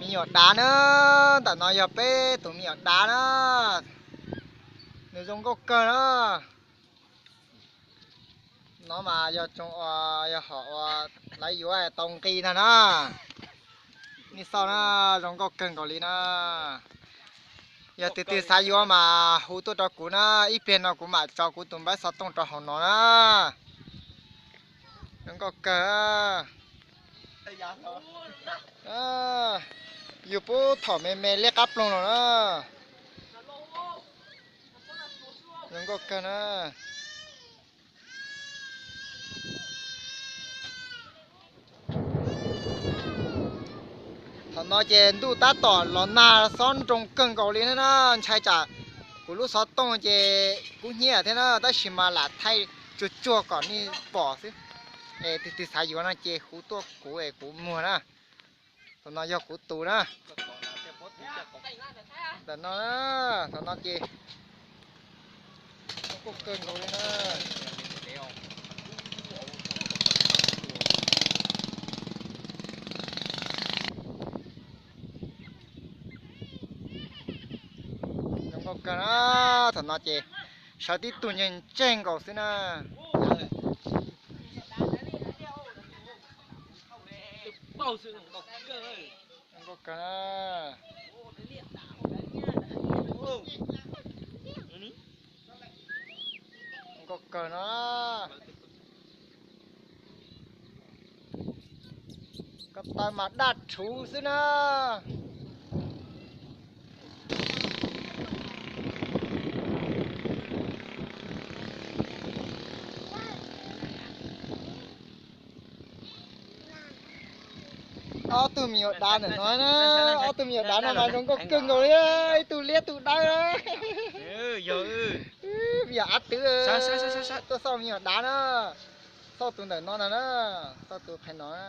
Me nyuam dav na, ntawm no yog peb tus me nyuam dav na, nws zoo nkauj kawg na. No mas yog tsoom uas yog hom uas lawv yuav tau nqi ntag na. Nej xauj na, zoo nkauj kawg nkaus li na. Yog tus twg xav yuav mas hu tuaj rau kuv na, ib pliag no kuv mam tso kuv tus npawb xov tooj rau hauv no na. Zoo nkauj kawg. Yus pub thaum me me liab qab ploog los na. Zoo nkauj kawg na. Thaum no ces ntuj tab tom los nag xob nroo kawg nkaus li na, ntshai tsam kuv lub xov tooj ces kub hnyiab thiab na, tab sis mas lam thaij tsuag tsuag kom nej pom xwb. Es tus twg xav yuav no ces hu tuaj kuv es kuv muag na. Thaum no yog kuv tus na. Ntawm no, thaum no ces kub kawg nkaus li na. Zoo nkauj kawg na, thaum no ces sawv tib tug ntseg ntseg nkaus xwb na. Zoo nkauj kawg na. Zoo nkauj kawg na. Ko taw mas daj rhuv xwb na. Ob tug me nyuam dav ntawm no na, ob tug me nyuam dav no mas zoo nkauj kawg nkaus li, ib tug liab tug dawb. Me nyuam ab twb tuaj xauj me nyuam dav na, xauj tus ntawm no ntag na, xauj tus qhais no na.